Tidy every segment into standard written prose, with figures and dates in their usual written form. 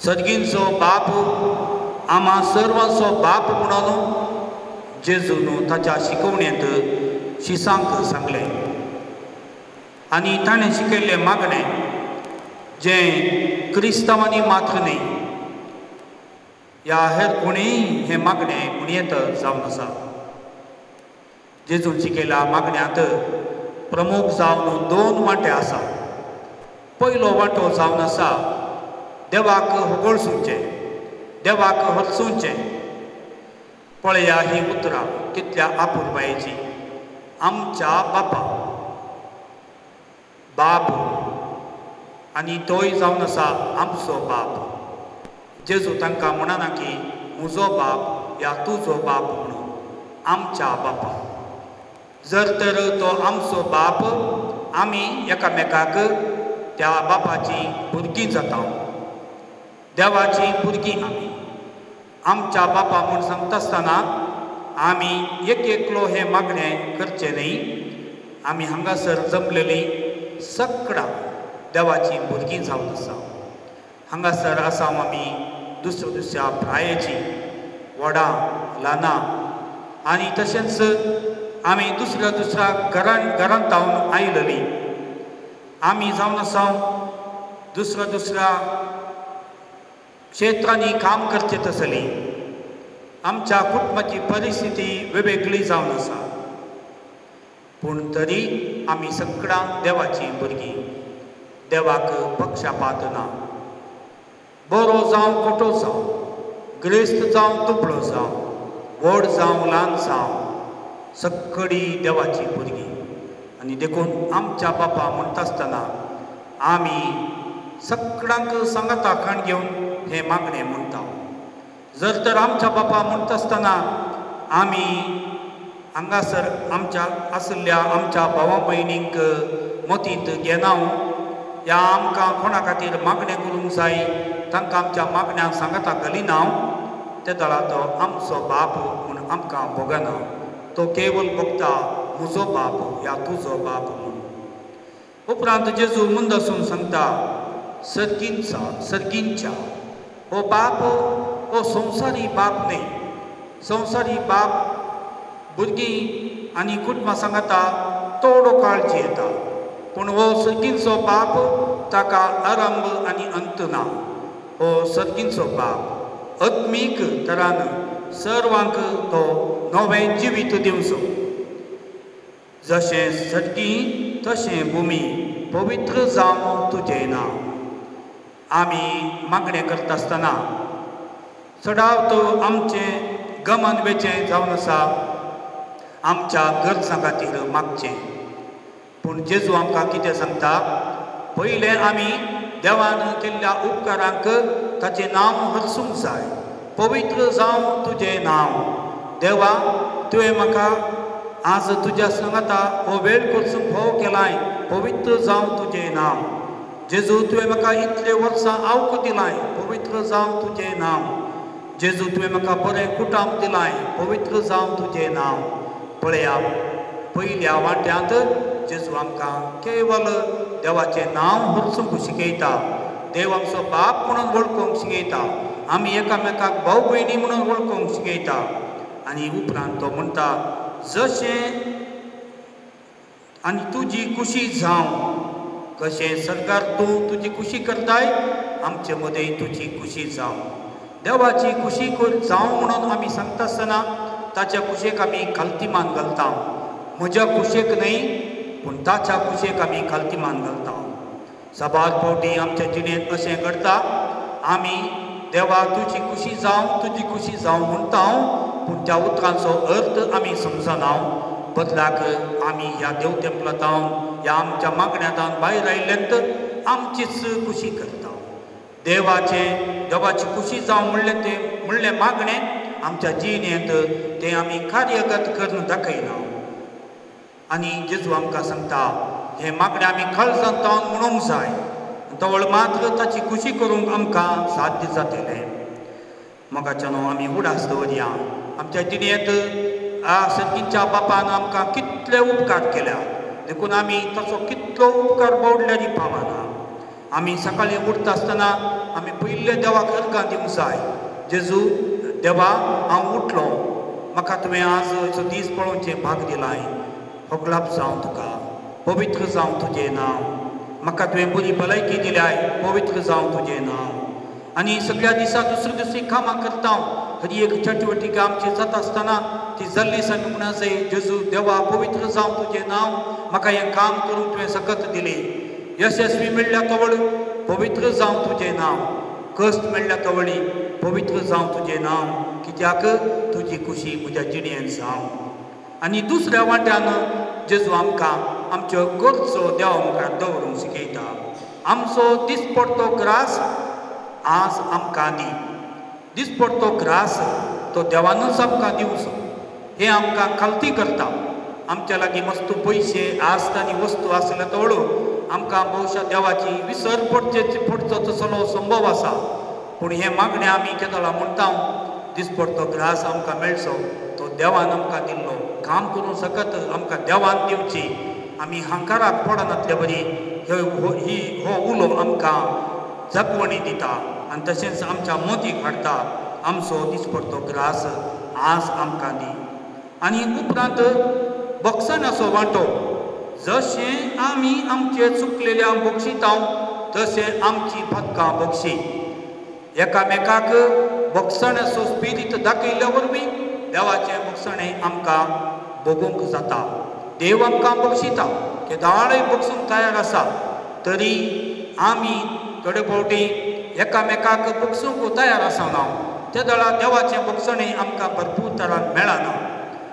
सर्गींचो बाप आमा सर्वांचो बाप म्हणून जेजून ताच्या शिकवणेंत शिसांक सांगलें आनी ताणें शिकयल्लें मागणें जें क्रिस्तांवांनी मात्र न्ही ह्या हेर कोणीय हें मागणें म्हणयेत जावन आसा. जेजून शिकयल्या मागण्यांत प्रमुख जावन दोन वांटे आसा. पयलो वांटो जावन आसा देवाक होगळसुचें, देवाक हरसुचें. पळया ही उतरां कितल्या आपुरबायेची. आमच्या बापा, बाप आनी तोय जावन आसा आमचो बाप. जेजू तांकां म्हणना की म्हजो बाप या तुजो बाप म्हणून, आमच्या बापा. जर तर तो आमचो बाप, आमी एकामेकाक त्या बापाची भुरगीं जाता, देवाची भुरगीं आमी. आमच्या बापा म्हूण सांगता आसतना आमी एक एकलो हें मागणें करचें न्ही. आमी हांगासर जमलेलीं सगळां देवाची भुरगीं जावन आसा. हांगासर आसा आमी दुसऱ्या दुसऱ्या प्रायेची, व्हडां ल्हानां, आनी तशेंच आमी दुसऱ्या दुसऱ्या घरांत जावन आयलेलीं. आमी जावन आसा दुसऱ्या दुसऱ्या क्षेत्रांनी काम करचें तसली. आमच्या कुटुंबाची परिस्थिती वेगवेगळी जावन आसा, पूण तरी आमी सगळां देवाची भुरगीं. देवाक पक्षपात ना. बरो जावं खोटो जावं, ग्रेस्त जावं दुबळो जावं, व्हड जावं ल्हान जावं, सगळी देवाची भुरगीं. आनी देखून आमच्या बापा म्हणटा आसतना आमी सगळ्यांक सांगाता खाण घेवन हें मागणें म्हणटा. जर तर आमच्या बापा म्हणटा आसतना आमी हांगासर आमच्या आशिल्ल्या आमच्या भावा भयणींक मतींत घेना या आमकां कोणा खातीर मागणें करूंक जाय तांकां आमच्या मागण्यांक सांगाता घालिना, ते दळा तो आमचो बाप म्हूण आमकां भोगना. तो केवल भोगता म्हजो बाप या तुजो बाप म्हूण. उपरांत जेजू मुंदासून सांगता, सर्गींचा सर्गींच्या हो बाप हो संवसारी बाप न्ही. संवसारी बाप भुरगीं आनी कुटुंबां सांगाता थोडो काळजी येता, पूण हो सर्गींचो बाप ताका आरंभ आनी अंत ना. हो सर्गींचो बाप आत्मीक तरान सर्वांक तो नवें जिवीत दिवचो. जशें सर्गी तशें भुमी पवित्र जावं तुजें नांव. आमी मागणें करता आसतना चडावत आमचें गमन वेचें जावन आसा आमच्या गरजां खातीर मागचें. पूण जेजू आमकां कितें सांगता, पयलें आमी देवान केल्ल्या उपकारांक ताचें नांव हरसूंक जाय. पवित्र जावं तुजें नांव. देवा, तुवें म्हाका आज तुज्या सांगाता हो वेळ करसूंक भोव केलाय, पवित्र जावं तुजें नांव. जेजू, तुवें म्हाका इतले वर्सां आवक दिलाय, पवित्र जावं तुजें नांव. जेजू, तुवें म्हाका बरें कुटाम दिलाय, पवित्र जावं तुजें नांव. पळया, पयल्या वांट्यांत जेजू आमकां केवल देवाचें नांव हरसूंक शिकयता. देव आमचो बाप म्हणून वळखूंक शिकयता. आमी एकामेकाक भाव भयणी म्हणून वळखूंक शिकयता. आनी उपरांत तो म्हणटा, जशें आनी तुजी कुशी जावं कशें सरकार तूं तुजी कुशी करताय, आमचे मदें तुजी कुशी जावं. देवाची कुशी जावं म्हणून आमी सांगता आसतना ताच्या कुशेक आमी खालतीमान घालता. म्हज्या कुशेक न्हय, पूण ताच्या कुशेक आमी खालतीमान घालता. साबार फावटी आमच्या जिणेंत अशें घडटा, आमी देवा तुजी कुशी जावं तुजी कुशी जावं म्हणटा, पूण त्या उतरांचो अर्थ आमी समजना. बदलाक आमी ह्या देव तेंपलांत ह्या आमच्या मागण्यांत भायर आयिल्ल्यान आमचीच कुशी करता. देवाचें देवाची कुशी जावं म्हणलें तें म्हणलें मागणें आमच्या जिणेंत तें आमी कार्यगत करून दाखयना. आनी जेजू आमकां सांगता, हें मागणें आमी काळजांत जावन म्हणूंक जाय, तवळ मात्र ताची खुशी करूंक आमकां साध्य जातलें. मोगाच्यानो, आमी उडास दवरया आमच्या जिणेंत सर्गीच्या बापान आमकां कितले उपकार केल्या, देखून आमी ताचो कितलो उपकार बावडल्यारी पावना. आमी सकाळीं उठता आसतना आमी पयले देवाक अर्गां दिवंक जाय. जेजू देवा, हांव उठलो, म्हाका तुवें आज दीस पळोवचें भाग दिलाय, होगलाप जावं तुका, पवित्र जावं तुजें नांव, म्हाका तुवें बरी भलायकी दिल्याय, पवित्र जावं तुजें नांव. आनी सगळ्या दिसा दुसरी दुसरी कामां करता, हर एक चटवटिका आमची जाता आसतना ती जाल्ली आमी म्हणा जेजू देवा पवित्र जावं तुजें नांव, म्हाका हें काम करूंक तुवें सकत दिली. यशस्वी मेळ्ळ्या तवळ पवित्र जावं तुजें नांव, कश्ट मेळ्ळ्या तवळी पवित्र जावं तुजें नांव, कित्याक तुजी खुशी म्हज्या जिणेन जावं. आनी दुसऱ्या वाट्यान जेजू आमकां आमच्यो गरजो देवा मुखार दवरूंक शिकयता. आमचो दिसपडतो ग्रास आज आमकां दी. दिसपडतो ग्रास तो देवानूच आमकां दिवचो हें आमकां खालती करता. आमच्या लागीं मस्त पयशे आस्त आनी वस्तू आसल्या तवळो आमकां भोवशा देवाची विसर पडचो तसलो संभव आसा. पूण हें मागणें आमी केदोळा म्हणटा, दिसपडतो ग्रास आमकां मेळचो तो देवान आमकां दिल्लो, काम करूंक सकत आमकां देवान दिवची. आमी हांकाराक पडनातले बरी ही हो उलो आमकां जगवणी दिता आनी तशेंच आमच्या मोतीक हाडटा. आमचो दिसपडतो ग्रास आज आमकां दी. आनी उपरांत बक्षणाचो वांटो, जशें आमी आमचे चुकलेल्या बक्षिता तशें आमची पदकां बक्षी. एकामेकाक बक्षणाचो स्पिरीत दाखयल्ल्या वरवीं देवाचें बक्षणें आमकां भोगूंक जाता. देव आमकां बक्षिता, केदाळय बक्षूंक तयार आसा, तरी आमी थोडे फावटी एकामेकाक बक्षूंक तयार आसना. त्या वेळार देवाचें बक्षणें आमकां भरपूर तरान मेळना.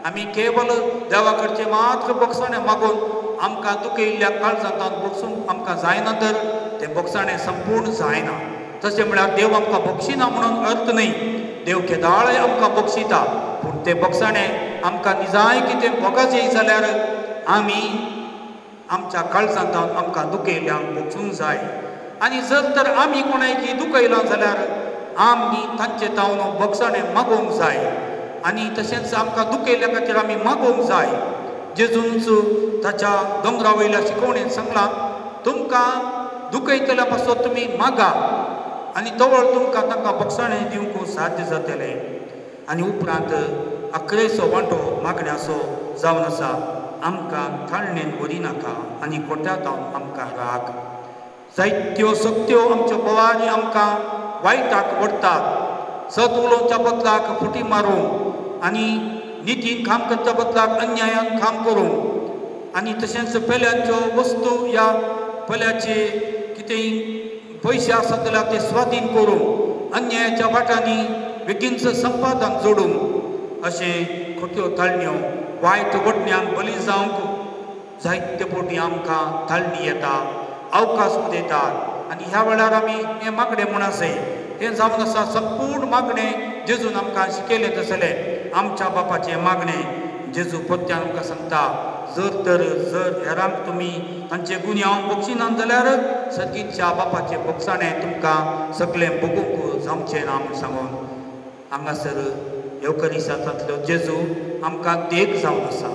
आमी केवल देवा कडचें मात्र बक्षणें मागून आमकां दुखयल्ल्या काळजांत बक्षूंक आमकां जायना तर तें बक्षणें संपूर्ण जायना. तशें म्हळ्यार देव आमकां बक्षिना म्हणून अर्थ न्हय, देव केदाळय आमकां बक्षिता, पूण तें बक्षणें आमकां निजाय कितें भोगाचें जाल्यार आमी आमच्या काळजांत आमकां दुखयल्ल्यांक बक्षूंक जाय. आनी जर तर आमी कोणायकी दुखयलां जाल्यार आमी तांचे तावन बक्षणें मागोवंक जाय. आनी तशेंच आमकां दुखयल्ल्या खातीर आमी मागोवंक जाय. जेजूनच ताच्या दोंगरा वयल्या शिकवणेन सांगलां, तुमकां दुखयतल्या पासत तुमी मागा आनी तवळ तुमकां तांकां बक्षणें दिवंक साध्य जातलें. आनी उपरांत अकरेचो वांटो मागण्याचो जावन आसा, आमकां ताळणेन व्हरी नाका आनी कोट्या तावन आमकां राग. जायत्यो सक्त्यो आमच्यो बोवारी आमकां वायटाक व्हरतात. सत उलोवच्या बदलाक फुटी मारूंक आनी नितीन काम करच्या बदलाक अन्यायान काम करूंक आनी तशेंच पेल्यांच्यो वस्तू या पेल्याचे कितेंय पयशे आसत जाल्यार ते स्वाधीन करूंक, अन्यायाच्या वाटांनी बेगीनच संपादन जोडूंक, अशें खोट्यो ताळण्यो वायट वटण्यांक बली जावंक जायते फावटी आमकां ताळणी येता, अवकाश उदयतात. आनी ह्या वेळार आमी हें मागणें म्हूण आसय हें जावन आसा संपूर्ण मागणें जेजून आमकां शिकयलें तसलें आमच्या बापाचें मागणें जेजू पत्त्यान आमकां सांगता, जर तर जर हेरांक तुमी तांचे गुन्यांव बक्षिनात जाल्यार सर्गीच्या बापाचें बक्षाणें तुमकां सगळें भोगूंक जावचें ना म्हूण सांगून हांगासर येवकरिसांतलो जेजू आमकां देख जावन आसा.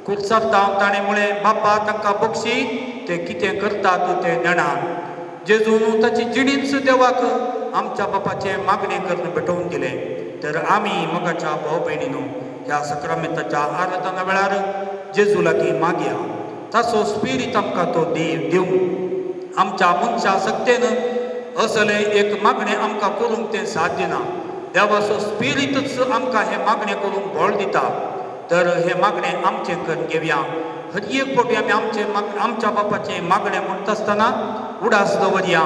कुर्सार ताणें म्हळें, बापा तांकां बक्षी, ते कितें करतात ते नेणात. जेजून ताची जिणीच देवाक आमच्या बापाचें मागणें करून भेटोवन दिलें. तर आमी मोगाच्या भाव भयणीनो ह्या सक्रामेंताच्या आराधना वेळार जेजू लागीं मागया, ताचो स्पिरीत आमकां तो दिवं. आमच्या मनशा सक्तेन असलें एक मागणें आमकां करूंक तें साध्य ना. देवाचो स्पिरीतच आमकां हें मागणें करूंक बळ दिता. तर हें मागणें आमचें करून घेवया. हर एक फावटी आमी आमचें आमच्या बापाचें मागणें म्हणटा आसतना उडास दवरया,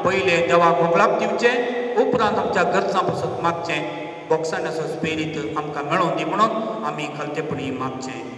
पयलें देवाक होगळाप दिवचें, उपरांत आमच्या गरजां पासत मागचें. बॉक्सांचो स्पिरीत आमकां मेळोवन दी म्हणून आमी खालतेपणी मागचें.